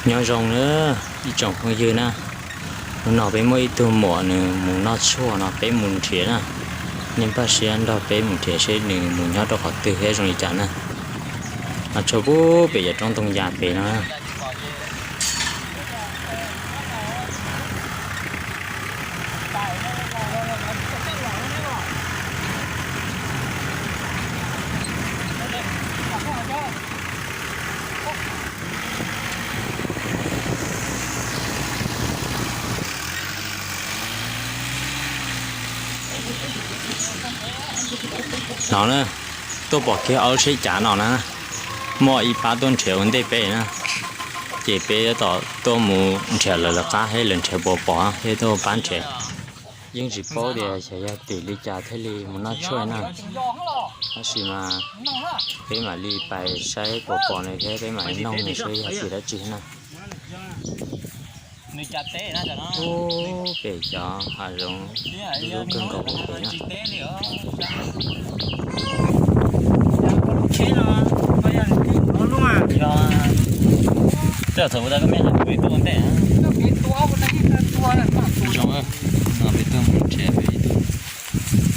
Nyob zoo na ib tsoom phooj ywg na, hnub no peb muaj ib tug muam nws mus noj tshuaj no peb mus nrhiav na. Nej npaj siab nrog peb mus nrhiav seb nws mus nyob rau qhov twg thiab zoo li cas na. Noj tshuaj pub pem cov roob ntoo yas pem no. No na, tuaj pom kiag ob lub tsheb cav no na, muaj ib pab tuaj nrhiav ua ntej peb na, ces peb tab tom tuaj mus nrhiav lawv lawv qab thiab lawv nrhiav puas pom thiab tuaj pab nrhiav. Yeej tsis paub tias xyov yog tim li cas thiaj li mus noj tshuaj na, tab sis mas peb mam li pais saib puas pom nws thiab peb mam li noog nws seb yog tim dab tsi na. Ub, pem cov hav zoov lub kawg nkaus pem na. Tej thaum ua tau koj me peb tuaj ua ntej. Zoo, no peb tuaj mus nrhiav peb ib tug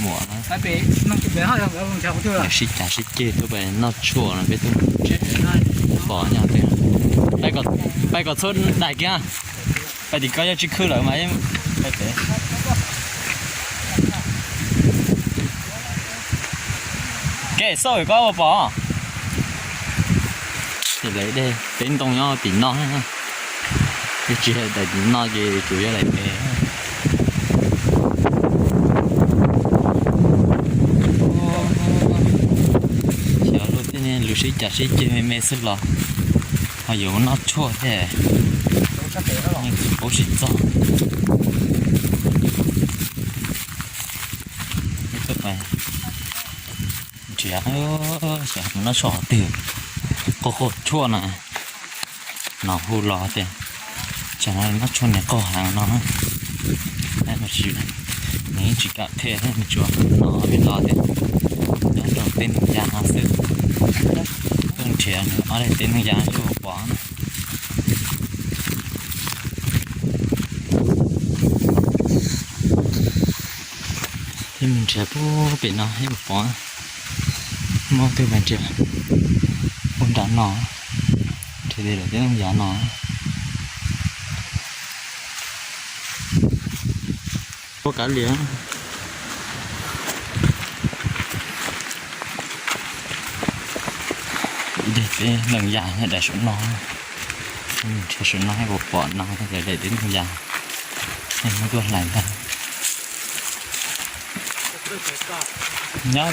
muam na. Sib cav sib ceg tuaj pais noj tshuaj no peb tuaj mus nrhiav pom nyob tej. Pais kom txhua daim kiag. Pais tim ko yog tsis khw lawm mas. Kev xauj koj ua pom. Ces lawv dej teb ntoo nyob tim no, twb tsis yog daim tim no ces tsuas yog daim pem. Xyov luag tej lus sib cav sib ceg me me xwb los ho yuav noj tshuaj thiab, yeej tsis paub tsis txog. Nrhiav, xyov noj tshuaj qhov twg, qaug qaug tshuaj na. No hu los tias tsam no noj tshuaj niag qaug heev no, nws yeej tsis kam qhia thiab, nws tsuas no li los tias nyob rau tej ntug yas no xwb. Tuaj nrhiav nws ob daim teb ntug yas seb puas pom na. Peb mus nrhiav pub pem no seb puas pom. Muaj twg pais nrhiav ua nram no, nrhiav tej lawm tej ntug yas no. Ua kav liam. Ib daim teb ntug yas nyob daim saum no, nrhiav saum no seb puas pom no, daim teb ntug yas, muab tuaj hlais ntag. Nyob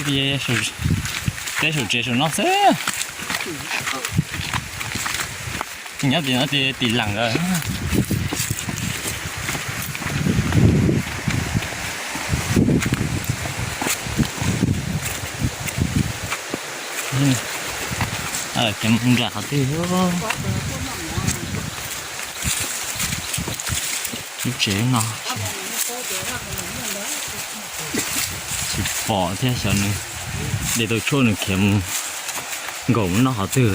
teb saum tsev saum no xwb. Nyob tim no ces tim lees lawm. Ces nram qhov twg lub tsev no tsis pom thiab, xyov nws de tau tshuaj nws khiav mus nkaum mus noj qhov twg.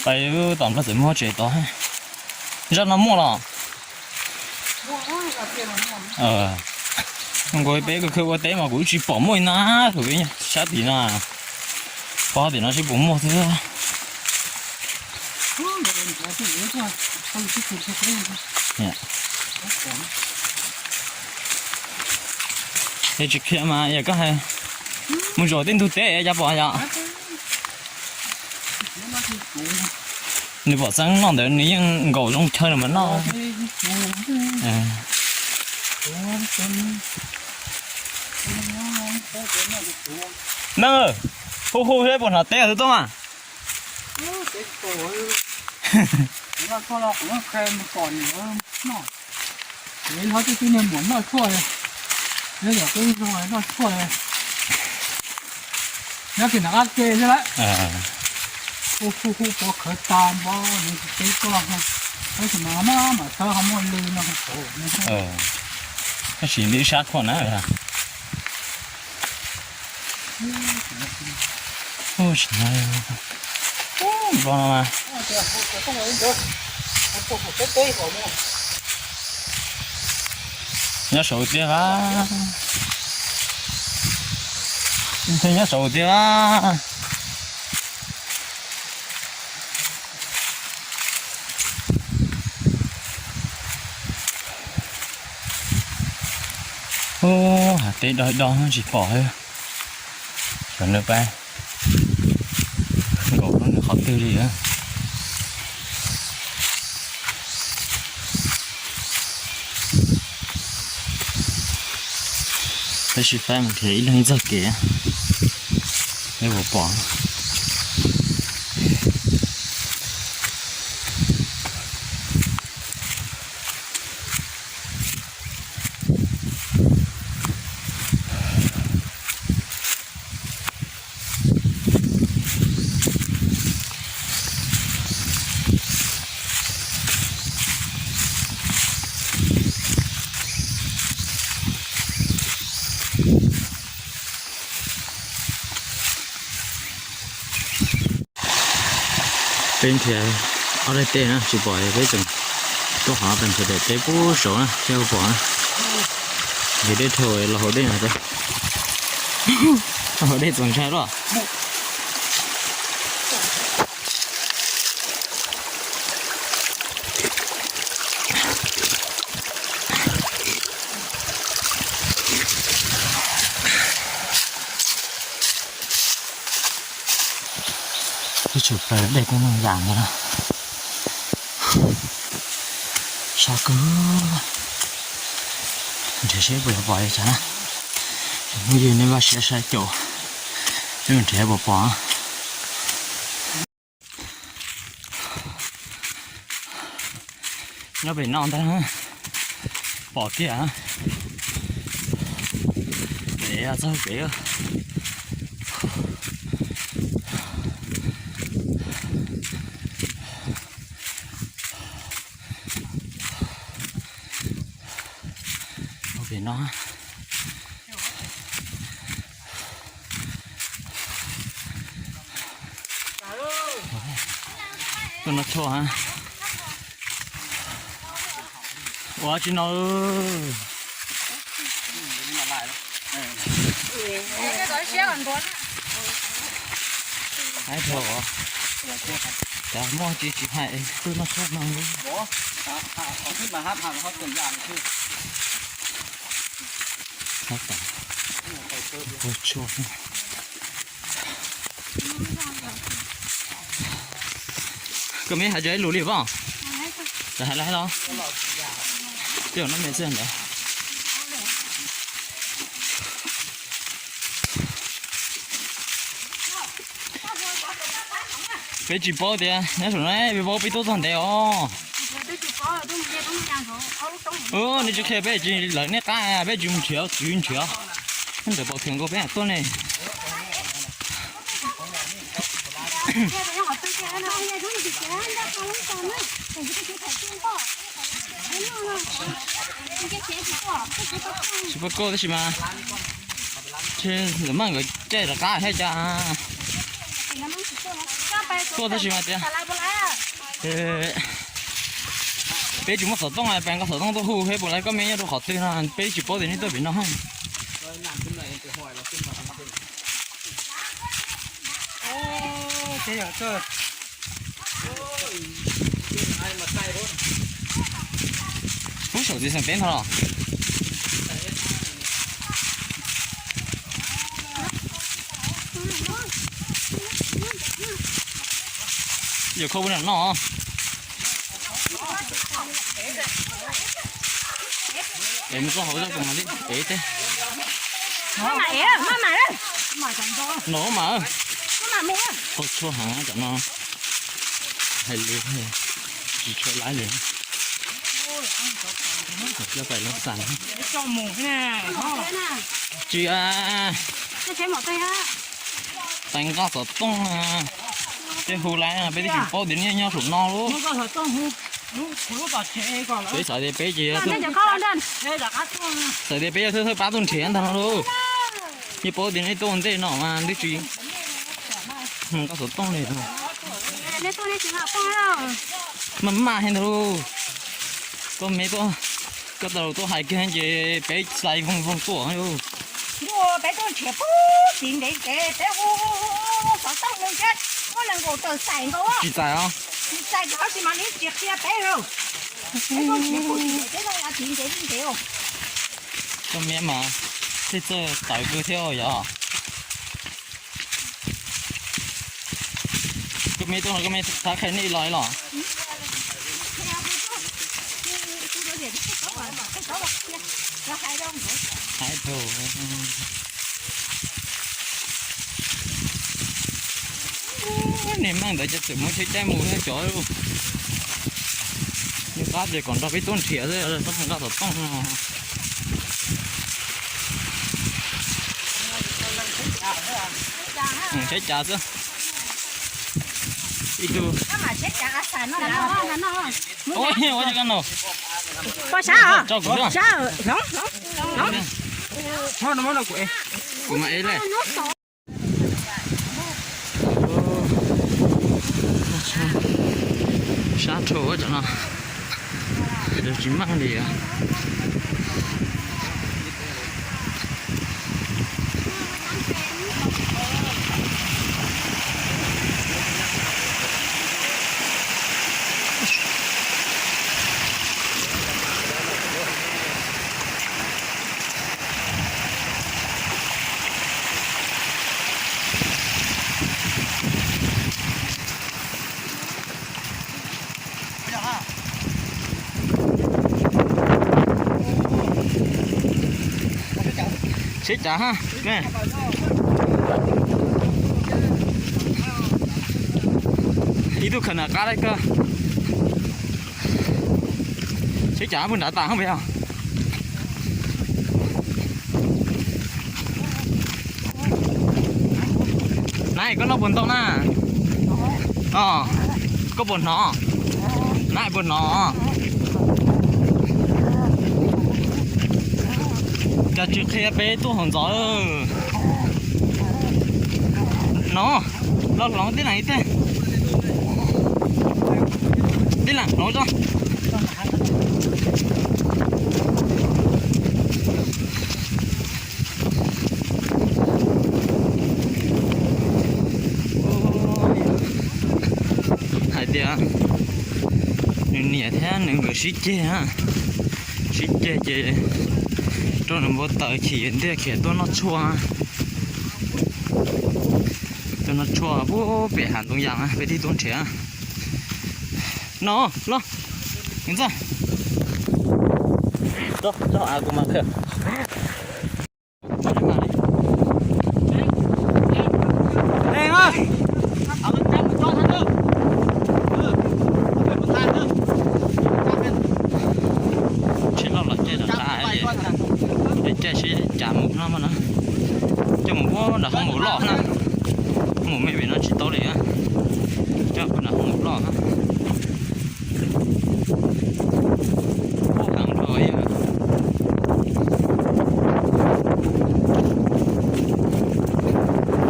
Pais tom Nplog txawm muaj tsev tod. Zaj no muaj los? Nkaus peb khw ua teb mas kuv tsis pom muaj li no, kuv peb sab tim no, pom tim no tsis pom muaj xwb. Es tsis qhia mas yog koj hais mus zaum tej ntug teb cas pom yom. Nws pom xeeb noj ntawd nws yeej nkaum zoo chaw no mas noj. Neeg, hu hu seb puas hnov teb tus tub mas. Nyob tim no qab ke xwb lawm. Hu hu hu pov khawv tas npov nws tsis teb koj, tab sis mas mam mam sawv ho muaj lw no. Tab sis nti ib sab khuam na. Tsis hnov. Nplo no mas nyob saum tiag a. Nyob saum tiag a. Ub, hav teb do do tsis pom thiab. Sawv ntawm pab nkaum lub nws qhov twg li a. Peb sib faib mus nrhiav ib leeg ib txoj kev, peb puas pom. Peb nrhiav ob daim teb na tsis pom, peb tseem tuaj hov pes nrhiav daim teb puag saud na thiaj pom na. Nrhiav dej dhau los haus dej no, haus dej txaus ntshai luaj. Twb tshwm plaws dej kuj noj yam ntawd na. Sab kawg. Nrhiav seb puas yuav pom li cas na. Hnub ywg nej vaj siab saib caum, peb mus nrhiav puas pom. Nyob pem no ntag, pom kiag. Pem txog pem. Pem no. Tuaj no tshuaj. Ua tsis no. Hais rau, cas muaj tsis tsis hais, tuaj no tshuaj no. Ua tshuaj. Koj me hais cov ib lus li pom. Cov hais laiv los. Cov no me xwb ntawd. Peb tsis paub tias nyob saum no peb paub peb tuaj txog ntev os. Nej tsis qhia peb tsis lawv nej qab peb tsis mus nrhiav, tsis nrhiav. Ntawm pom kheem nkaus peb tuaj ne. Tsis paub koj tab sis mas, lawv maj nkawd caij rov qab thiab cas. Koj tab sis mas tias peb tsis muaj xov tooj, peb nqa xov tooj tuaj hu thiab puas lawv koj me nyob rau qhov twg no, peb tsis paub tias nej tuaj pem no. Ub, saum txiv xeem teb ntag los. Yuav khau pub nram no. Es mus txog hauv zoj kuv mam li ev teb. No mas, qau tshuaj heev tam no. Hais lus tsis tshua laib li. Coj pais lub xas. Tsis, teev nqa xov tooj, tej hu laiv peb twb tsis paub tias nej nyob saum no lub. Peb xav tias peb ces, xav tias peb yog thawj thawj pab tuaj nrhiav ntag no lauj. Yeej paub tias nej tuaj ua ntej no mas twb tsis, Nqa xov tooj li. Maj maj heev ntag lauj. Koj me tuaj, koj tau tuaj hais kiag ces peb xais voog voog tuaj. Peb tuaj nrhiav pub txiv ntev ces peb hu xov tooj nkaus thiab, muaj nees nkaum tawm xais nkaus. Tsis txais os. Tsis txais, tab sis mas nws tsis qhia peb lauj. Peb tuaj nrhiav pub txiv ntev, peb tuaj nrhiav txiv ntev ntev. Koj me mas thiaj txawj tawv kawg thiab yog. Koj me tuaj no koj me xav qhia nej los los. Hais rau nej meej ntawd ces txawm muab tsheb caij mus thiab cov. Nws qab tias kom nrog peb tuaj nrhiav xwb, txhob mus nqa xov tooj no. Tsheb cav xwb. Ib tug. Ua cas koj no? Poj sab, sab, hloov, hloov. Kuv mam ev li. Sab rau cov no, tsis meej li. Tsheb cav hab. Ib tug khaws nram qab lawm kawg. Tsheb cav puag nrad tas hab puas yog? Nab, koj noj puas ntau na? Koj puas hnov? Nab puas hnov? Cas tsis qhia peb tuaj hauv ntxov. No, los hloov tib leeg ib teg. Tib leeg hloov tso. Hais tias nws niam thiab nws nkawd sib ceg, sib ceg ces rau nws npau taws chim ntiag khiav tuaj noj tshuaj. Tuaj noj tshuaj puag pem hav ntoo yas peb thiaj tuaj nrhiav. No, los, Ntxawg, kuv mam qhia. Tsheb loj los caij rov qab, caij seb cas mus no mas na. Coj mus puag nram hoob maum loj na. Hoob maum me vim no tsis tau li. Coj puag nram hoob maum loj.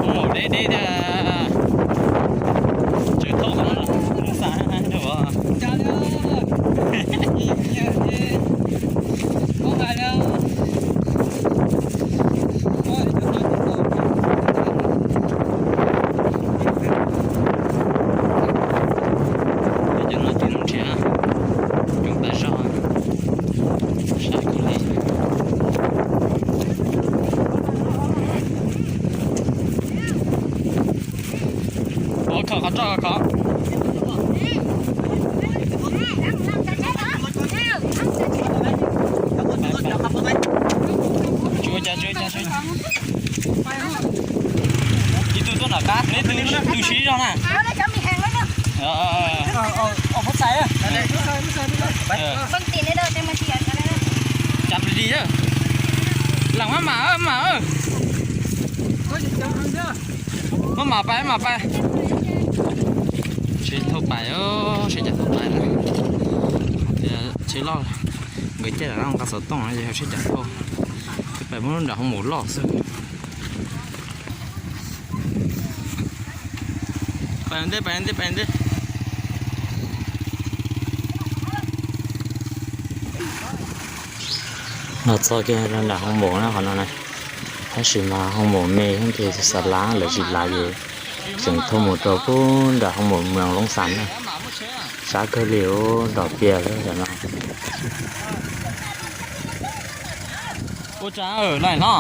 Hoob maum deb deb tiag. Tsis thauj no, xav rau. Cov no ces nrhiav coob tas zog, sab kiag li. Ua khov qhov roj khov. Tsis ua cas, tsis ua cas, tsis ua cas. Ib tug tuaj nram qab, neb tus siv zog na. Cas plis li, leej maj mam, maj mam, maj mam pais, maj mam pais. Seb thauj pais, seb cas thauj pais na. Tsheb loj, nkawd caij nram qab nqa xov tooj, yog seb cas thauj. Pais muab nram hoob maum loj xwb. Pais ntej, pais ntej, pais ntej. Los txog kiag nram hoo maum na qhov no na, tab sis mas hoo maum me thiab ces xav lav lawv tsis lav ces tseem thauj mus rau pub nram hoo maum moos Loob Xas na. Sab kawg li, nrov pias xwb no. Ua cas lawm no?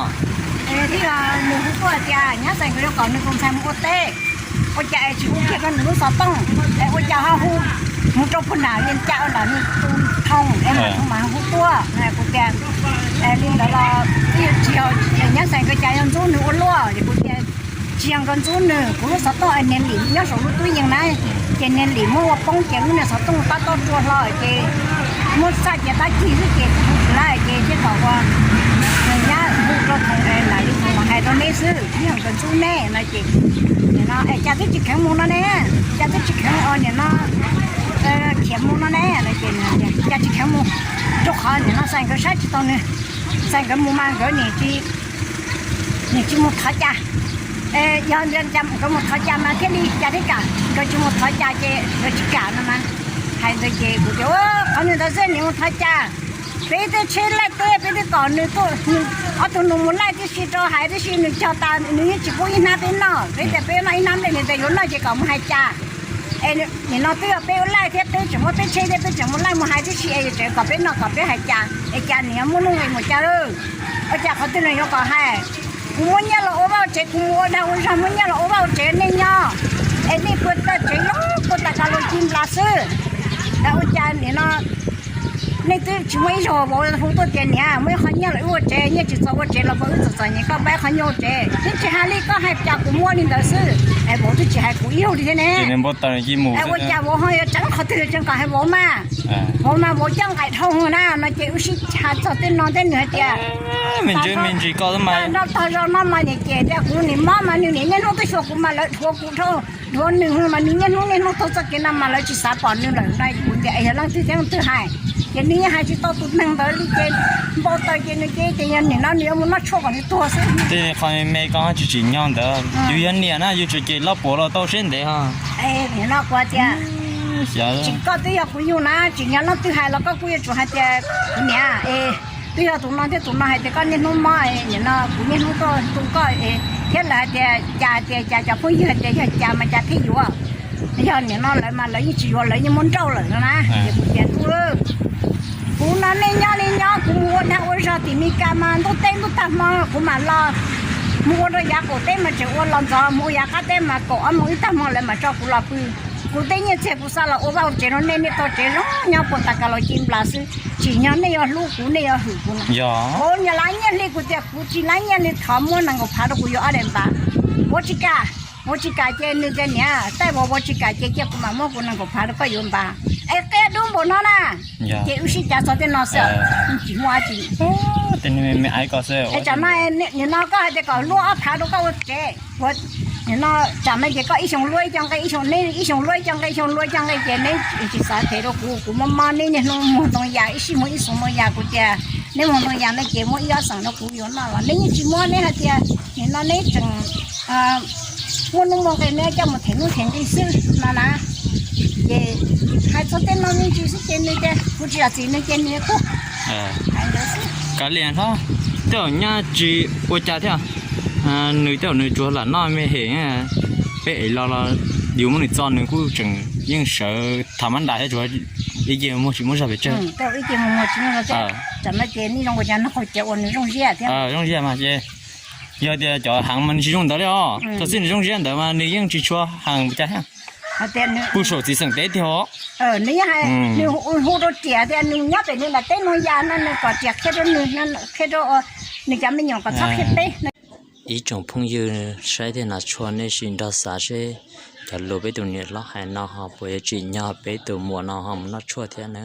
Thiab nws hu tuaj tias nyab xeem nkawd yuav kom nws tus ntxhais mus ua teb, ua cas es tsis hu kiag rau nws lub xov tooj, es ua cas ho hu mus rau puag nram Vias Cas ntawm nws tus thoo es mas hu tuaj. Kuv tias li ntawd los twb yuav tsis yog nyab xeem nkawd cas yog ntxub nws ua luaj es kuv tias tsis yog nkawd ntxub nws, kuv lub xov tooj es niag Lim nyob saum lub tub yees na, ces niag Lim muab ua poob ces lub niag xov tooj tab tom rua hlo ces muab xaj ces tab cig xwb ces kuv hu tsis lawm ces thiaj kom ua nyab hu rau thoo es lam li thoo los hais rau neb xwb, yog nkawd ntxub neb no ces nim no es cas twb tsis kheev mus no ne, cas twb tsis kheev ua nim no khiav mus no ne, no ces cas tsis kheev mus, rau qhov nim no xeem nkawd saib tsis taus nws, xeem nkawd mus mas nkawd nim nim tsis mus thov cas. Yog nkawd mus thov cas mas thiaj li cas thiaj kam, nkawd tsis mus thov cas ces nkawd tsis kam no mas. Hais ntawd ces kuv tias qhov nws ntawd xwb nim mus thov cas. Peb twb tsheb laij teb peb twb kom nws tuaj, ob tug nus mus laij tib si rau hais tib si nws cog tas nws yeej tsis pub ib hnab peb noj, peb tias peb noj ib hnab nplej nws tias yuav noj ces kom mus hais cas. Es nim no twb yog peb ua laij thiab peb tseem muaj peb tsheb thiab peb tseem mus laij mus hais tib si es tseem kom peb noj kom peb hais cas es cas nws yuav muaj nuj nqis mus cas lawm. Ua cas qhov twg nws yuav kom hais. Kuv muaj nyiaj los ua vaj ua tsev, kuv mus ua dag ua zog muaj nyiaj los ua vaj ua tsev nej nyob, es nej puas tau tsev zoo puas tas kas los ci nplas xwb. Ua cas nim no nej twb tsis muaj ib zaug vauv hu tuaj tias niam muaj ib qho nyiaj los wb ua tsev, nyiaj tsis txaus ua tsev los vauv wb txom txom nyem koj pab qhov nyiaj ua tsev, twb tsis hais li koj hais cas kuv muaj li ntawd xwb es vauv twb tsis hais kuv ib zaug li thiab ne. Ua cas vauv ho yuav tseev qhov twg tseem kom hais vauv mas. Vauv mas vauv coj nqaim dhau na no ces wb sib hais txog tej no thiab nws hais tias me ntsis me ntsis koj mas nrog tog zog no mas niam ces tias kuv nim mob mas nws nim niaj hnub twb xyuas kuv mas lawv dhuav kuv dhau, dhuav nws mas nws niaj hnub niaj hnub taug txoj kev no mas lawv tsis xav pom nws lawm no kuv tias es yog leej twg thiab leej twg hais. Ces nws yeej hais tsis tau tus neeg ntawd li ces npau taws ces nws ces tias yog nim no nws yuav mus noj tshuaj kom nws tuag xwb. Tej qhov me me koj tsis tsim nyog ntawd, yus yog niam na yus tseem cem loj puav los tau siab ntev os. Nim no kuv tias tsis, koj twb yog kuv yug na, tsim nyog leej twg hais los koj kuj yuav tsum hais tias kuv niam, twb yog tus no thiab tus no hais tias koj niaj hnub mob, nim no kuv niaj hnub tuaj tu koj, thiab lawv hais tias cas tias cas cov phooj ywg hais tias yog cas mas cas thiaj yuav. Yog nim no lawv mas lawv yeej tsis yuav, lawv yeej muab nrauj lawm no na. Ces kuv tias tub, kuv no nej nyob li nyob, kuv mus ua dag ua zog tim Mes Kas mas ntuj teb ntuj tag hmo kuv mam los, mus ua rau yav qaum teb mas tseem ua los ntxov, mus ua yav qab teb mas kaum ob moos ib tag hmo lawv mam tso kuv los pw. Kuv tej nyiaj txiag kuv xa los ua vaj ua tsev rau nej, nej tau tsev zoo nyob puas tas kas los ci nplas xwb. Tsim nyog nej yuav hlub kuv, nej yuav hwm kuv no. Kuv nyuam lab nyiaj hli, kuv tias kuv tsis lab nyiaj hli, thov muab nees nkaum phav rau kuv yuav ob daim npav. Vauv tsis kam, vauv tsis kam ces nws tias niam, tej vauv vauv tsis kam ces cia kuv mam muab kuv nees nkaum phav rau koj yuav npav. Es qia dub npaum no na. Ces wb sib cav txog tej no xwb, tsis muaj dab tsi. Tsam no, nim no koj hais tias kom luab ob phav rau koj ua tsev, nim no tsam no ces koj ib xyoos luab ib co nqe, ib xyoos neb ib xyoos luab ib co nqe, ib xyoos luab ib co nqe ces neb tsis xav them rau kuv, kuv mob mob neb niaj hnub muag ntoo yas ib sij muag ib xyoos ntoo yas, kuv tias neb muag ntoo yas no ces muab ib ob xeem rau kuv yuav noj los neb yeej tsis muab, neb hais tias nim no neb tseem muaj nuj muaj nqi, neb coj mus them nuj them nqi xwb no na. Ces hais txog tej no me ntsis xwb ces nws tias kuv tsis zam txim nws ces nws tuag. Kav liam hlob, tej zaum nyab tsis ua cas thiab. Nws tej zaum nws tsuas lam noj me hem, peb ev los los yus muab nws txo nws kuj tseem yeej sawv tham mab ndas thiab, tsuas ib ce muag tsis muaj zog pes tsawg. Tam no ces nej zoo ua cas nws zoo ziab thiab. Zoo ziab mas ces yog tias cov heev mas nws tsis zoo ntawd li os. Thaum xwb nws zoo ziab ntawd mas nws yeej tsis tshua heev cas thiab. Kuj saum txiv xeem teb tiag os. Nws yeej hais, nws hu rau riam tias nws nyob pem nws nram teb no yas no nws kom riam qhia rau nws, qhia rau nws cov me nyuam kom txhob qhia peb. Ib tsoom phooj ywg saib thiab no tshua nej sim nrog xav seb cov lus peb tus niam hlob hais no ho puas yuav tsim nyog peb tus muam no ho mus noj tshuaj thiab na.